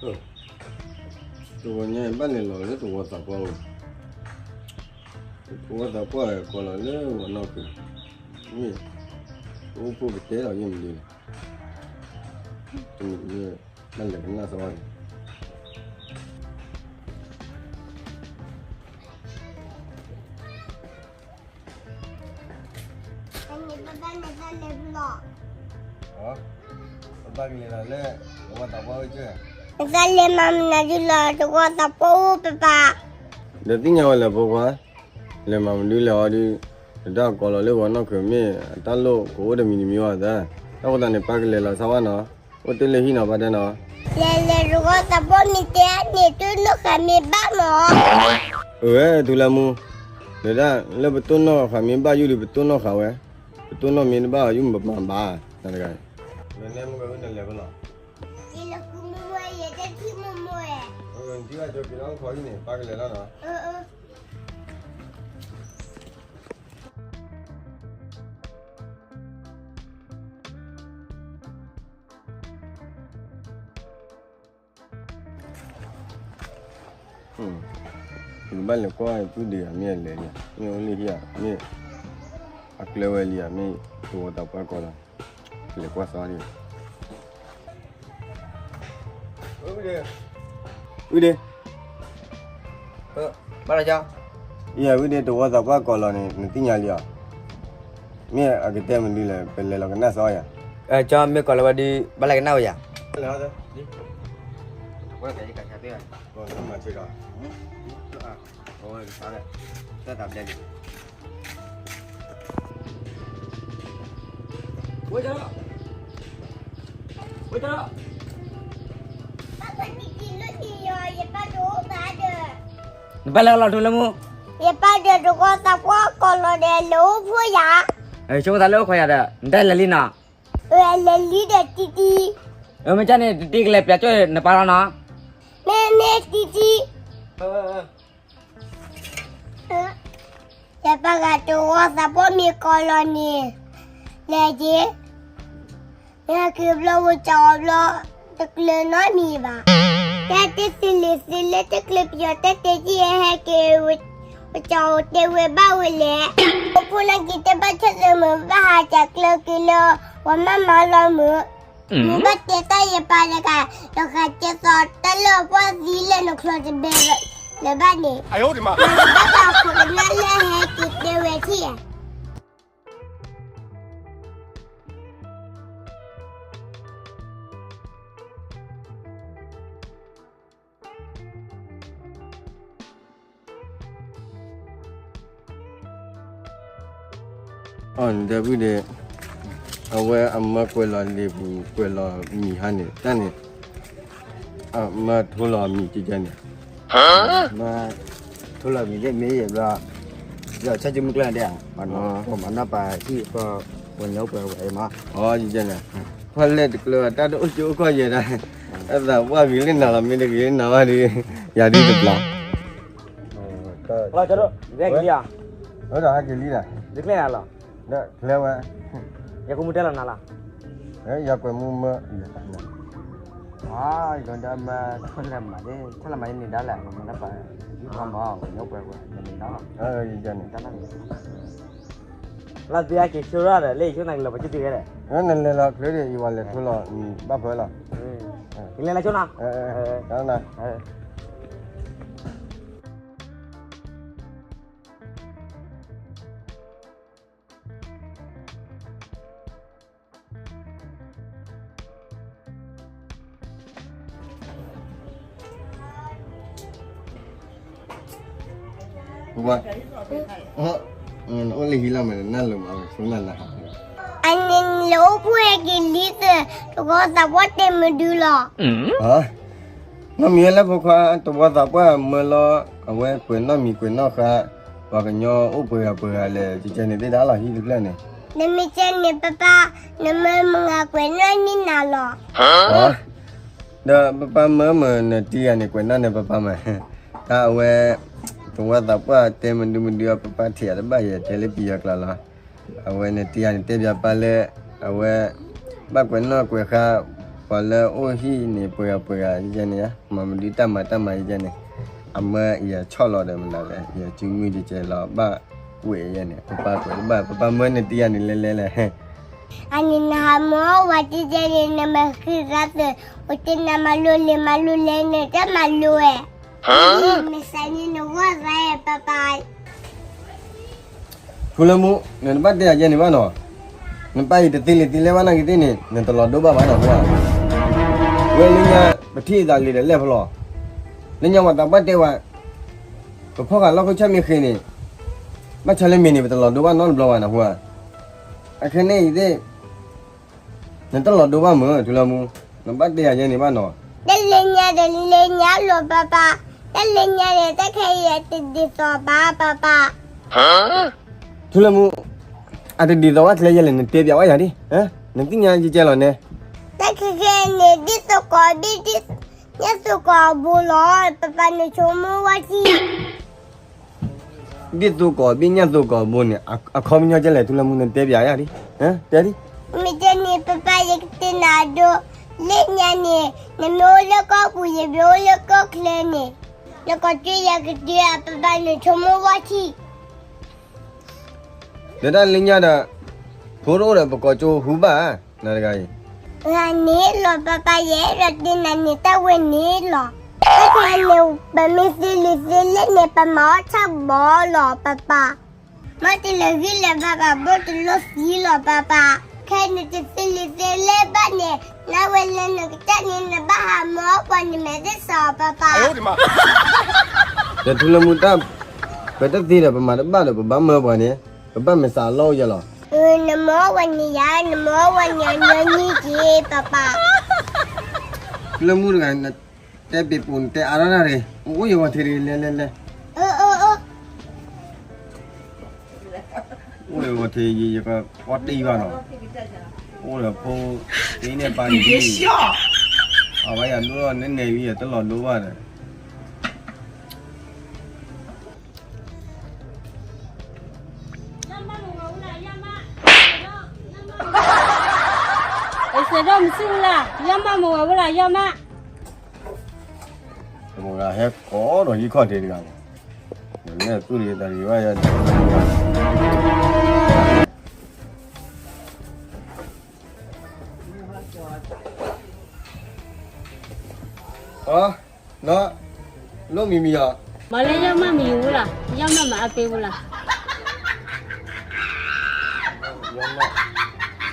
တဂီၤညါအံၤ ဘၣ်လဲၤလီၤလၢသဝီသးပှၢ်အိၣ်, သဝီသးပှၢ်ကိးလီၤလၢဂီၤနီၢ်ခုၣ်, မ့ၢ် အိၣ်ဖှိၣ်ကတဲဒီးယဲၢ်မနုၤလဲၣ်, တမ့ၢ် ဘၣ်လဲၤကနၣ်သဝီန့ၣ် ဘၣ်ဘၣ်လဲၤလီၤလၢ သဝီသးပှၢ်အိၣ်ကၢၢ်, နသးလဲၤမၤမနုၤဒုလီၤ သဝီသးပှၢ်အိၣ်ပပၢ်, ဒီးသ့ၣ်ညါဝဲလၢဖိခွါ, လဲၤမၤမနုၤလဲၣ်အီၤဒု, တဒၣ်ကိးလီၤလၢဂီၤနီၢ်ခုၣ်မ့ၢ်အတၢ်လိၣ်ကအိၣ်တမံၤတမံၤဘၣ်သၢ, တၢ်ဃိသတးန့ၣ် ပၢ်ကလဲၤလီၤဆါဝဲနီၤ, အိၣ်တ့ၢ်လၢဟံၣ်နီၤ ပၢ်တဲနီၤ, လဲၤလဲၤသဝီသးပှၢ်မ့ၢ်တဲန့ၣ် တိၢ်နီၣ်ဃာ်မ့ၢ်ဘၣ်မး အဝဲ ထူလၢမူ, ဒီးဒၣ်လၢပတိၢ်နီၣ်ဃာ်မ့ၢ်ဘၣ်ယုၢ်ဒီး ပတိၢ်နီၣ်ဃာ်ဝဲ, ပတိၢ်နီၣ်မ့ၢ်တဘၣ်အီၤ ယုၢ်မပမၤဘၣ်, နလဲၤမူဝဲနလဲၤဖဲလီၤ, နထံၣ်ဘၣ်က့ၤလီၤခီဟံၣ်န့ၣ် ပၢ်ကလဲၤလီၤနီၤ. ပကဘၣ်လဲၤကွၢ်ဖုဒံးဧါ မ့ၢ်အလဲၤလံဧါ, မ့ၢ်အိၣ်လၢဟံၣ်ဧါ, မ့ၢ်အကျဲဝဲလံဧါ, မ့ၢ်သဝီသးပှၢ်ကိးလီၤ, လဲၤကွၢ်သီဒံး ဝံၤဒ့, ဘၣ်လီၤကၠီ, ယဝံၤဒ့ သဝီသးပှၢ်ကိးလီၤန့ၣ် နသ့ၣ်ညါလံဧါ, မ့ၢ်အကတဲမနုၤလဲၣ် ပလဲၤလီၤကနၣ်သီယၤ, ကၠီမ့ၢ်ကိးလီၤဝဲဒုး ဘၣ်လဲၤကနၣ်ဝဲယၤ, ဝဲ နဘၣ်လဲၤလီၤထူလၢမူ, ယပၢ်ဒီးသဝီသးပှၢ်ကိးလီၤဒီး လဲၤအိၣ်ဖှိၣ်ယၤ, ဆိကမိၣ်သးလၢအိၣ်ခိးယၤဒီး နတၢ်လဲၤလံနီၤ, လဲၤလံဒီးတံတံ, မ့ၢ်ကၢ်န့ၣ် တံတံကလဲၤပျးကၠိၣ်နပၢ်လီၤနီၤ, မ့မ့ၢ်တံတံ ယပၢ်ဂၤသဝီသးပှၢ်မ့ၢ်ကိးလီၤန့ၣ်, လဲၤက့ၤ, မ့ၢ်ဟဲက့ၤဘျီဝဲကၠီအီၤဘျီ, တကျၢၤနီတမံၤဘၣ်, တၢ်တသ့လံာ်သ့လဲၣ် တကျၢၤပယီၤတၢ်တဲက့ၤဟဲက့ၤ, ဝဲကၠီတဲဝဲဘၣ်ဝဲလဲၣ်, အိၣ်ဖှိၣ်နာ်က့ၤတဘၣ်ဆၢၣ်မဲာ် ဘၣ်ဟးစၢ်ကျၢၤက့ၤလၢ ပှၤမၤမၤလီၤမုာ် မ့ၢ်ဘၣ်တဲတၢ်ယပၢ်တဂၤ, ဒီးဃးကဲသိးတၢ်လၢအပှၢ်သံလၢနချီတဘဲလၢၤဘၣ်န့ၣ်, ဘၣ်သးခိးကနၣ်လၢဟဲက့ၤတဲဝဲထံၣ်ဧါ. အီၣ်နတဲဖုဒဲး, အဝဲအမၢကွဲးလီၤလံာ်ပူၤ ကွဲးလီၤမံၤဟါန့ၣ် တၢ်န့ၣ်, အမၢထိလီၤမံၤကကဲန့ၣ်, မၢထိလီၤမံၤလၢမ့ၢ်ယဲၢ်ဘျီ, ဒီးဆၣ်ကၠိမုၢ်ကျၢၢ်ဒဲး, ပှၤနီၢ်ပှၤမၤနီၢ်ပၤဟံၣ်ကီၢ် ပှၤညီပှၤဝဲမး, အီၤကကဲန့ၣ်, ဖီလဲၣ်တကျၢၤ တၢ်တအိၣ်ကၠိအိၣ်ကီၢ်ယဲၢ်ဒၣ်, အသးပှၢ်ဂ့ၤလၢနၤလီၤ မ့ၢ်တဂ့ၤလၢနၤဘၣ်ဒီး, ယၤဒုတဘျီ လီၤကၠီဒိၣ်, ယကဟဲက့ၤလံဧါ, ဝဲဒီးဟဲက့ၤလံဒၣ်, ယကျဲဧါလီၤ, ကျဲဝဲ, ယကမူတဲလီၤနၤလီၤ, ယကွဲးမူမၢ, အါ, ယကဒီးမၢ, ထီၣ်လၢမၤ, ထီၣ်လၢမၤန့ၣ်ဒၣ်လဲာ်, မၤလၢပှၤ, ယပှၤမၤ, ပှၤညီပှၤဝဲန့ၣ်လီၤ, လၢသ့အက့ၤဆိရၣ်ဒီး လၢယဆိနၤကလီၤပှၤကၠိတဂ့ၤဒီး, နလဲၤလီၤချ့ဒီး ယဝၤလဲၤထိလီၤမံၤဘၣ်ဖၢလီၤ, ယလဲၤလီၤဆိနီၤ, တၢ်နၤ အိၣ်လၢဟံၣ်လီၤမး နနၢ်လိၤမး ဆိနၢ်နၢ်ဟး, အန့ၣ်လၢအိၣ်ဖှိၣ်ဟဲက့ၤလံသၢၣ် တဂီၤသးပှၢ်တဲမဒုလီၤ, နီၢ်မံၤဟဲလၢဖိခွါ တဝီသးပှၢ်မၢလီၤ, အဝဲကွဲးနီၣ်မံၤကွဲးနီၣ်ဃါ, ပှၤကညီအိၣ်ပှဲၤဂၤပှဲၤဂၤလဲၣ်, ကကဲန့ၣ်သ့ၣ်တၢ်လီၤဟံၣ်တဖျၢၣ်န့ၣ်, နမ့ၢ်ကဲန့ၣ် ပပၢ်, နမၢမုၢ်ဂၤကွဲးနီၣ်န့ၢ်နၤလီၤ, ဒီးပပၢ်မၢမၢ်နတံၤဂၤန့ၣ် ကွဲးနီၣ်န့ၢ်ပပၢ်မး, တၢ်အဝဲ, တဝီသးပှၢ်တဲမဒုမဒုအီၤ ပပၢ်ထံၣ်အတဘၣ်ယဲၢ်တဲလၢပယီၤကျိာ်လီၤ, အဝဲနတံၤဂၤန့ၣ်တဲပၠးပၢ်လၢ, အဝဲ, ဘၣ်ကွဲးနီၣ်ကွဲးဃါ, ပှၤလၢအိၣ်ဟံၣ်န့ၣ် ပှဲၤဂၤပှဲၤဂၤယဲန့ၣ်, မၤမနုၤတၢ်မၤတၢ်မၤယဲန့ၣ်, အမၢယဆီၣ်လီၤဒီးမနုၤလဲၣ်, ယစုမုၢ်ကကဲလီၤဘၣ်ကွဲးယဲန့ၣ်, ပပၢ်ကွဲးတဘၣ်, ပပၢ်မၢနတံၢ်ယၤန့ၣ်လဲၤလဲၤလဲၣ်. အန့ၣ်နဟးမၢဝဲတကဲန့ၣ် နမၤဃံသးသုး, အိၣ်တ့ၢ်နၤမၤလိလဲၤမၤလိလဲၤန့ၣ် တၢ်မၤလိဝဲ, မ့ၢ်စးန့ၣ်နဂီၢ်သးပၢ်ပၢ် ထူလၢမူ, နတဘၣ်တဲအယဲန့ၣ်ဘၣ်နီၤ, နပၢ်အံၤတသ့လံာ်သ့လဲၢ်ဘၣ်နာ်က့ၤသ့ၣ်န့ၣ် နတလီၤဒိဘၣ်ဘၣ်နီၤ, ဝဲလၢညါ ပထံၣ်အသးလံဒီးလဲၣ်ဖဲလီၤ, လၢညါဝဲသးဘၣ်တဲဝဲ, ပဖီၣ်ဃာ်လီၢ်ခိၣ်ဆၢမ့ၢ်ဃ့န့ၣ်, ဘၣ်ဆၣ်လၢမ့ၢ်န့ၣ် ပတလီၤဒိဘၣ်နီတဘျီဘၣ်နဟူဧါ, အခဲန့ၣ်အံၤသ့ၣ် နတလီၤဒိဘၣ်မုၢ် ထူလၢမူ, နဘၣ်တဲယၤယဲန့ၣ်ဘၣ်နီၤ, တၢ်လၢညါဒီးလၢညါလီၤပၢ်ပၢ်, တၢ်လၢညါဒီးတၢ်ခဲအံၤတဒ်သိးဘၣ်ပၢ်ပၢ် ထူလၢမူ, အတဒ်သိးဘၣ်ကျဲယဲလဲၣ် နတဲပျးဝဲယၤဒ်, နသ့ၣ်ညါယကဲလီၤနဲ, တၢ်ခဲခဲန့ၣ် ဒ်သိးကိးဘ့ၣ်ဒ်, ညၣ်သိးကိးဘိလီၤ, ပၢ်ပၢ်နဆိကမိၣ်ဝဲထံ ဒ်သိးကိးဘ့ၣ်ညၣ်သိးကိးဘိန့ၣ် အခီပညီကဲလဲၣ် ထူလၢမူ နတဲပျးယၤဒ်, တဲဒ်, မ့ၢ်တဲန့ၣ် ပၢ်ပၢ်ယကတဲနၤဒိ, လၢညါန့ၣ် နမ့ၢ်အိၣ်လၢကီၢ်ပူၤ ယမ့ၢ်အိၣ်လၢကီၢ်ချၢန့ၣ်, နကိးကၠိယၤကတုၤဧါ ပၢ်ပၢ်နဆိကမိၣ်ဝဲထံ ဒီးတၢ်လၢညါဒီး, ဖိတအိၣ်ဒီးပကိးကၠိဟူဘၣ်, နတဂၤအံၤ, ဂၤန့ၣ်လီၤ ပၢ်ပၢ်ယဲဒီးတဲနၤန့ၣ် တၢ်ဝဲန့ၣ်လီၤ, တၢ်ခဲအံၤန့ၣ် ပမ့ၢ်သ့လံာ်သ့လဲၢ်န့ၣ် ပမၤအီၣ်ဆၣ်ဘီလီၤ ပၢ်ပၢ်, မ့ၢ်တလၢာ်ဂံၢ်လၢာ်ဘၣ်ဘၣ် ဘိၣ်တလိၣ်သံလီၤ ပၢ်ပၢ်, ခဲအံၤနတသ့လံာ်သ့လဲၢ်ဘၣ်န့ၣ် နဝဲလၢနကစၢ်န့ၣ် နဘၣ်ဟးမၤအီၣ်ပှၤနမဲာ်သ့ၣ်စးအီၤ ပၢ်ပၢ် ဒီးထူလၢမူတၢ်, ပတသ့ဒီး ပမၤတဘၣ်ဒီး ပဘၣ်မၢပှၤန့ၣ်, ပဘၣ်မဲာ်စးအလီၢ်အိၣ်ယဲလီၤ, နမၤအီၣ်ဝဲန့ၣ်ယၤ နမၤအီၣ်ဝဲန့ၣ်အညီနုၢ်က့ၤ ပၢ်ပၢ်, ထူလၢမူတဂၤ, တဲပ့ၤပူၤနတဲအါထီၣ်တၢ်တဂ့ၤ, အိၣ်ယဂီၤထံးတဂ့ၤ လဲၤလဲၤလဲၤ, အိၣ်ယဂီၤထံး ယကပီၢ်တံၢ်ဘၣ်နီၤ, အိၣ်ဒီးဖိသ့န့ၣ်ပၢ်န့ၣ်, အဝဲယၤဒိၣ်ထီၣ်နဲနဲဝံၤ ယတလီၤဒိဘၣ်ဒီး အစဲးဒိၣ်မစုလၢ်, ယီၢ်မၢ်မဝဲဝဲလၢယီၢ်မၢ်, တမဂၤဟဲကိးဒီးဟံးခီၣ်ထံးတဂၤ, နဲသူၣ်တဂ့ၤတၢ်တဂ့ၤဘၣ်ယၤ, အ, နီၢ်, လိၣ်မံၤမံၤအီၤ, မၤလၢယီၢ်မၢ်မယူၤဝဲလၢ်, ယီၢ်မၢ်မၤအါပ့ၤဝဲလၢ်,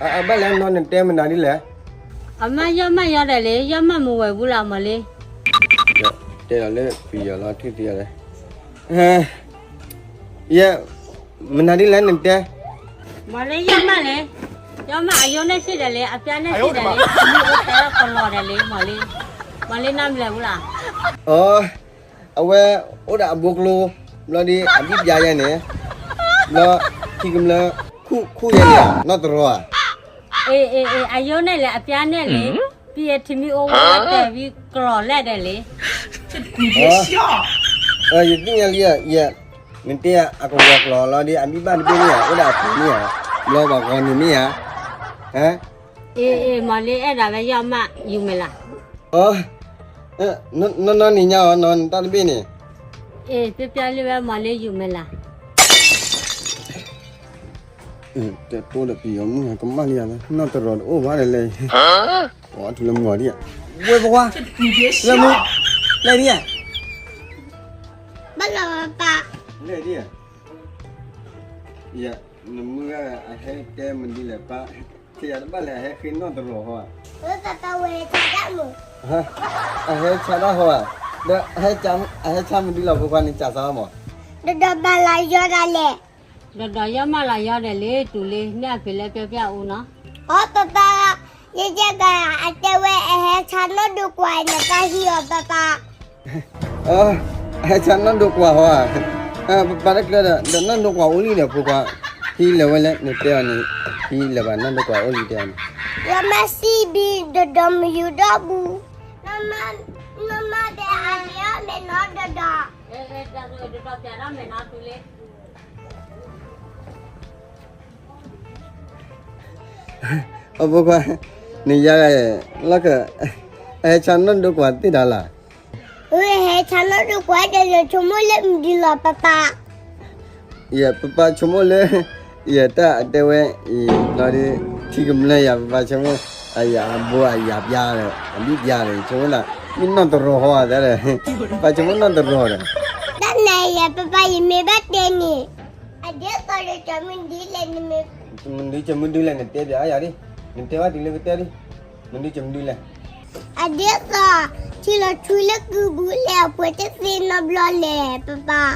အဘၣ်လဲၣ်နီၢ် နတဲမနုၤဒ်လဲၣ်, အမၢ်ယီၢ်မၢ်ယီၤဒဲးလံ, ယီၢ်မၢ်မဝဲဝဲလၢ်မၤလံ, တဲလီၤလၢပယီၤလီၤထံၣ်သံယၤလဲၣ်, ယဲ, မနုၤဒ်လဲၣ်နတဲ, မၤလၢယီၢ်မၢ်လံ, ယီၢ်မၢ်အယိန့ၣ်စံၣ်ဒဲးလံ အပျါန့ၣ်စံၣ်ဒဲးလံ, မ့ၢ်အိၣ်တဲလီၤကလီၤဒဲးလံ မၤလံ, မၤလံနီၢ်မလဲၤဝဲလၢ်, အ, အဝဲအိၣ်ဒီးအဘိကျိ, ဘျီဒီးအဘံၣ်ပျါယဲန့ၣ်, ဘျီ, ထံကမျၢၢ်, ခူၣ်ယဲန့ၣ် နီၢ်တရီဧါ, အ့ အ့ အ့ အယိန့ၣ်လဲၣ် အပျါန့ၣ်လံ, ပယဲထံမ့ၢ်အိၣ်ဝဲတဲဝံၤကျီၤလဲၣ်ဒဲးလံ, ယသ့ၣ်ညါလံ, ယ, နတဲအကဝီၤကျီၤလီၤဒီး အဘံၣ်ဘၣ်တဘ့ၣ်န့ၣ်ဧါ အိၣ်ဒီးအပူၤန့ၣ်ဧါ, ဘျီပှၤဂီၤန့ၣ်မ့ၢ်ဧါ, အ့ အ့ မၤလံ အဲၣ်ဒိးဝဲယီၢ်မၢ် ယူၤမဲာ်လၢ်, အ, နီၢ်နီၢ်န့ၣ်ညါအီၤ နီၢ်နတၢ်တဘ့ၣ်န့ၣ်, အ့ ပျါပျါလံဝဲ မၤလံ ယူၤမဲာ်လၢ် တဲတိဒီးပယီၤမုၣ် ကမၣ်လံယၤလၢ နီၢ်တရီတအိၣ်ဘၣ်ဒီးလဲၣ်, ပှၤထူလၢမူအီၤဒ်, ဝဲပှၤ, လၢမူ, လဲၣ်ဒ်, ဘၣ်လီၤပၢ်, လဲၣ်ဒ်, ယ, နမုၢ်ဂၤအဟဲတဲမနုၤလဲၣ်ပၢ်, ယၤတဘၣ်လဲၣ် အဟဲဃ့နီၢ်တရီဟီဧါ, ဝဲပၢ်ပၢ်ဝဲဟဲဆါတၢ်မုၢ်, အဟဲဆါတၢ်ဟီဧါ, ဒီး, အဟဲဆါမနုၤလီၤ ဖိခွါန့ၣ် ကးစါမး, ဒီးဒီးဘၣ်လၢယီၤဒၣ်လဲာ် ဒီးဒီးယီၢ်မၢ်လီၤယီၤဒဲးလံ တူၢ်လံ မ့ၢ်အဖံးလၢပျၢ်ပျၢ်အူနီၤ, အီ ပၢ်ပၢ်, ယဲယဲၢ်ဂၤ အတဲဝဲအဟဲဆါနီၢ်ဒိကွၢ် နတၢ်ဟံၣ်အီၤ ပၢ်ပၢ်, အဟဲဆါနီၢ်ဒိကွၢ်ဟီဧါ, ပၢ်ပၢ်တကျၢၤဒီး ဒီးနီၢ်ဒိကွၢ်အိၣ်လံဒီး ဖိခွါ, ဟံးလၢာ်ဝဲလဲၣ် နတဲအီၤန့ၣ်, ဟံးလၢာ်ဘၣ်နီၢ်ဒိကွၢ်အိၣ်လံတဲအီၤန့ၣ်, ယီၢ်မၢ်စံးဘံၣ် ဒီးဒီးမယူၤဒီးဘူး, နီၢ်မၢ်, နီၢ်မၢ်ဒီးအကဲအီၣ်မဲာ်နီၤ ဒီးဒီး အဖိခွါ, နယၤလီၤက, အဟဲဆါနီၢ်ဒိကွၢ်သ့ၣ်တၢ်လၢ်. အဟဲဆါနီၢ်ဒိကွၢ်ဒီး ယဆိကမိၣ်လၢမနုၤလီၤပၢ်ပၢ်. ယပၢ်ပၢ်ဆိကမိၣ်လၢ ယတၢ်အတဲဝဲ အံၤလီၤဒီး ထံကမျၢၢ်ယၤ ပၢ်ပၢ်ဆိကမိၣ် အယၤအဘိအယၤပျါဒီး အဘံၣ်ပျါဒီး ဆိကမိၣ်နၤ မ့ၢ်နီၢ်တရီၤဟီသဲဒီး ပၢ်ဆိကမိၣ်နီၢ်တရီၤဒီး တၢ်နၤယၤ ပၢ်ပၢ် ယမ့ၢ်ဘၣ်တဲန့ၣ် အဒ်သိးဒီး ကမုၢ်ဒုလဲၣ် နမ့ၢ် မနုၤကမုၢ်ဒုလဲၣ် နတဲပၠးယၤဒ်, နတဲဘၣ်တုၤလၢကတၢၢ်ဒ်, မနုၤကမုၢ်ဒုလဲၣ်. အဒ်သိး ထံလီၤဆူလၢကုဘူးလဲၣ် အပှဲၤတသ့နီတဘျီလဲၣ် ပၢ်ပၢ်.